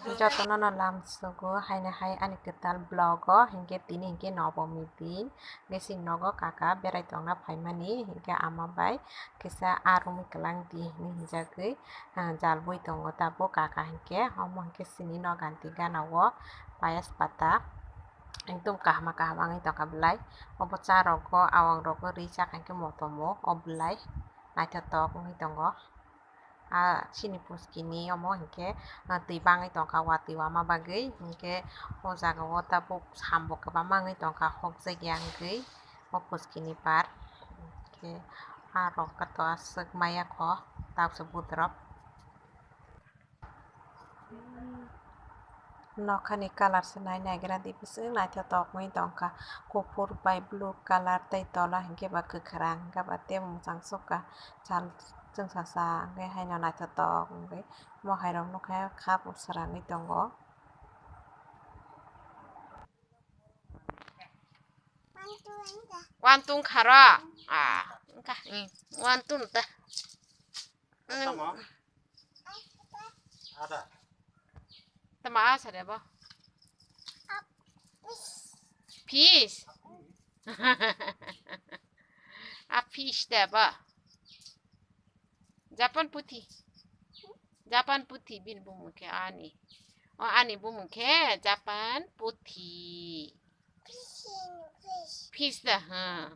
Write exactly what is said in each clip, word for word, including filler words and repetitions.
Jotono no lamsogo haino hai ani kwtal vlog o, hinkhe tini hinkhe Nobomi din, hinkhe chini nogo kaka berai tongna phaimani, hinkhe ama bai kisa arumwi kwlang di hinwi hinjagwi, ah, jalbwi tongo tabuk kaka hinkhe, omo hinkhe chini noganti gana o payas pata ekdom kaham kaham wngwi tongkha belai, obo cha rogo awang rogo ri chakha hinkhe motomo o belai naithotok wngwi tongo. Ah, chini puskini omo hinkhe, ah, twi bangwi tongkha, watwi wama bagwi, hinkhe o jaga o tabuk sambo kwbangma wngwi tongkha, hokjagya wngwi o puskini par. Hinkhe ah rok kato aswk maya kho, tabuksa budrop. Nokhani colour se nai naigra di, bising naithotok wngwi tongkha, kuphur bai blue colour tei tola hinkhe ba kwkhwrang, hinkhe ba tei mwchang sukha. Sal chwngsacha hwnkhe haino naithotok wngwi mohai rok nukha kha bo srangwi tongo. One two wngkha ro? Ah, wngkha, hmm, one two ta. Hmm. Tamo? Ada. Tamo asa de bo? Fish. A fish de bo? Japan puthi. Japan puthi bini bumung khe ani. O ani bumung khe Japan puthi. Fish da, ha.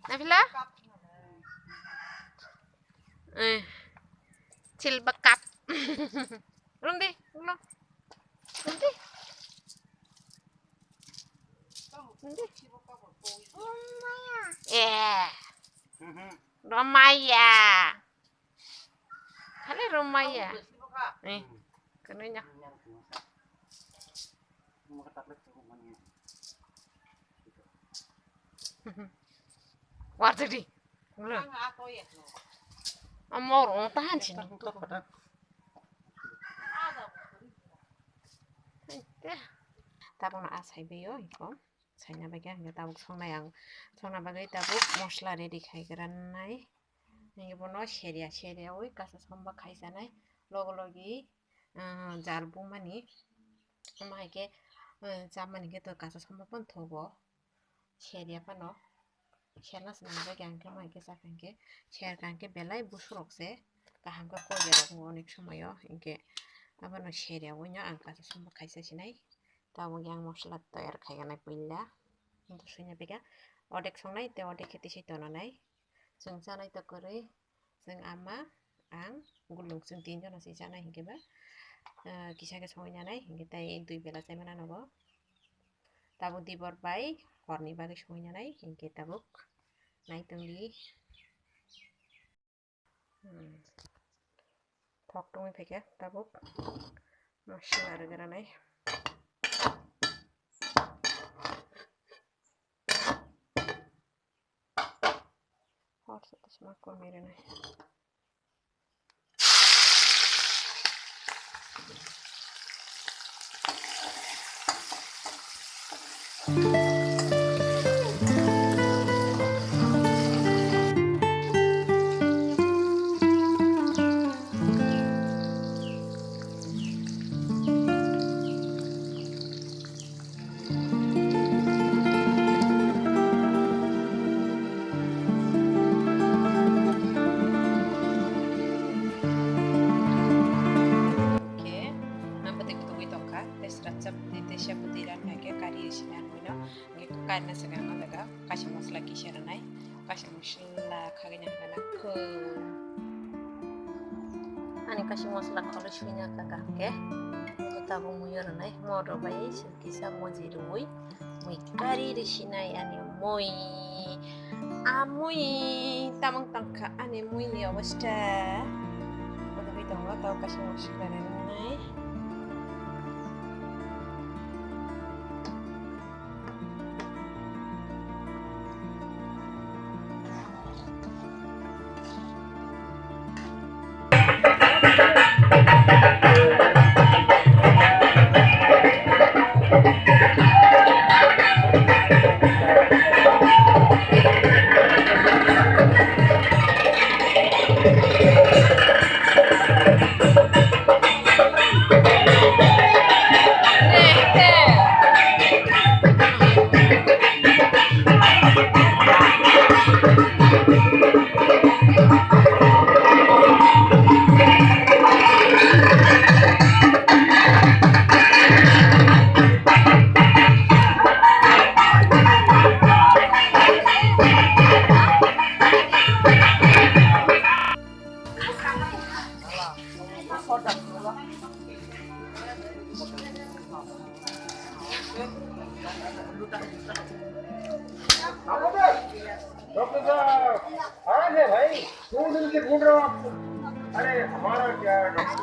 Nabila? Eh. Silver cup. Rung di, rung. Rung di. Rung di. Eh. Romaya. Hale Romaya. Eh. Kanonya. Warjadi. Ulo. Amor ong tahan sini. Tabuk no asai beyo iko. Saina bagwi ang tabuk songnai ang. Songna bagwi tabuk mosla ready khai gra nai. Nini bono seria seria oi kasa somba khaisa nai. Logo logi, ah, jar bumani. Omo hai khe, ah, chamani khe to kasa somba pon thogo. Seria phano serna swnamjak ya, hwnkhe ma hwnkhe chakha hwnkhe serkha hwnkhe belai busurok se kaham khe koi berok wngo onek somoyo, hinkhe abono seria wngya ang kaisa sombo khaisa sinai. Tabuk yang mosla toyar khaiganai puila, hwnkhe swina pika odek songnai tei odek khe tisai tonanai. Chwng chanai tokorwi, chwng ama, ang, gulung chwng tinjono se chanai hinkhe ba, ah, kisa khe songwi nanai, hinkhe tei dui bela chaimana nogo. Tabuk dibor bai horni bagwi songwi nanai, hinkhe tabuk naitongdi. Hmm. Thok tongwi phaikha tabuk. Masla rwgranai. Hor se tei sima komi rwnai. Khe, ang bwtwi kutugwi tongkha, tei srapsa bwtwi, tei sep bwtwi rani hai khe kari rwsina nungwi no, hwnkhe karina swkang no jaga kaisa mosla kisa rwnai, kaisa mosla khagwi nang khana khum. Ani kaisa mosla kholo swina kha kaham khe, tabuk muiyo rwnai, moro bai. Kisa moji rwui mui kari rwsinai ani mui. A mui tamung tangkha ani mui ni obostha. Bodogwi tongo tau kaisa mui swkang rwnai. Doctor साहब, कहाँ थे भाई? दो दिन से ढूंढ रहा हूँ आपको। अरे, हमारा क्या है, doctor?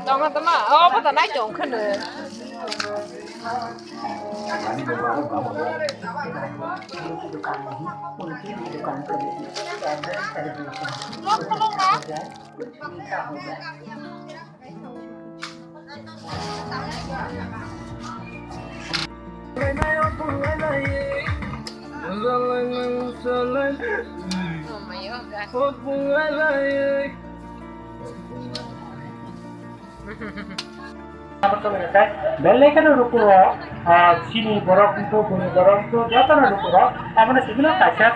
Tama tama, oh, apa tanai jong kene. Oh my God. Belai kheno rukurok, ah, chini borok wngkha, buini borok wngkha, jotono rukurok, aboni simi no kaisa.